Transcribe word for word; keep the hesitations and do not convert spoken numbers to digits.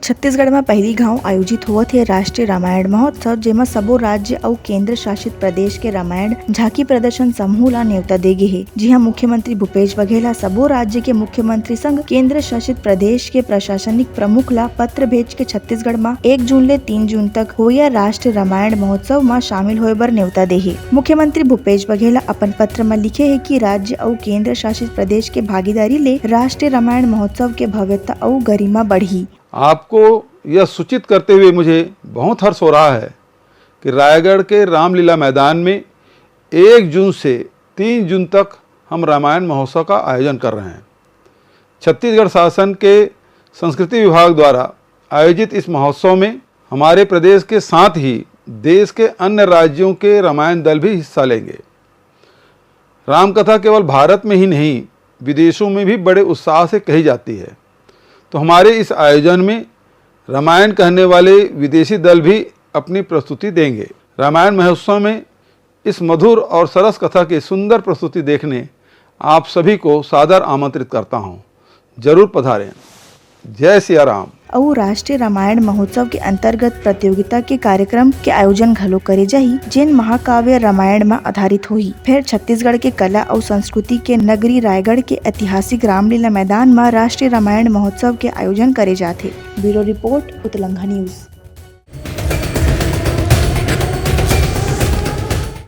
छत्तीसगढ़ म पहली घांव आयोजित होवत हे राष्ट्रीय रामायण महोत्सव, जेमा सबो राज्य अउ केंद्र शासित प्रदेश के रामायण झांकी प्रदर्शन समूह ला नेवता दे गे हे, जिहां मुख्यमंत्री भूपेश बघेल ह सबो राज्य के मुख्यमंत्री संग केंद्र शासित प्रदेश के प्रशासनिक प्रमुख ला पत्र भेज के छत्तीसगढ़ म एक जून ले तीन जून तक होइया राष्ट्रीय रामायण महोत्सव म शामिल होए बर नेवता दे हे। मुख्यमंत्री भूपेश बघेल ह अपन पत्र म लिखे हे कि राज्य अउ केंद्र शासित प्रदेश के भागीदारी ले राष्ट्रीय रामायण महोत्सव के भव्यता अउ गरिमा बढ़ही। आपको यह सूचित करते हुए मुझे बहुत हर्ष हो रहा है कि रायगढ़ के रामलीला मैदान में एक जून से तीन जून तक हम रामायण महोत्सव का आयोजन कर रहे हैं। छत्तीसगढ़ शासन के संस्कृति विभाग द्वारा आयोजित इस महोत्सव में हमारे प्रदेश के साथ ही देश के अन्य राज्यों के रामायण दल भी हिस्सा लेंगे। रामकथा केवल भारत में ही नहीं, विदेशों में भी बड़े उत्साह से कही जाती है। तो हमारे इस आयोजन में रामायण कहने वाले विदेशी दल भी अपनी प्रस्तुति देंगे। रामायण महोत्सव में इस मधुर और सरस कथा की सुंदर प्रस्तुति देखने आप सभी को सादर आमंत्रित करता हूँ। जरूर पधारें। जय सिया राम। अउ राष्ट्रीय रामायण महोत्सव के अंतर्गत प्रतियोगिता के कार्यक्रम के आयोजन घलो करे जाही, जेन महाकाव्य रामायण म आधारित होही। फेर छत्तीसगढ़ के कला अउ संस्कृति के नगरी रायगढ़ के ऐतिहासिक रामलीला मैदान म राष्ट्रीय रामायण महोत्सव के आयोजन करे जाथे। Bureau report, Utlangha news.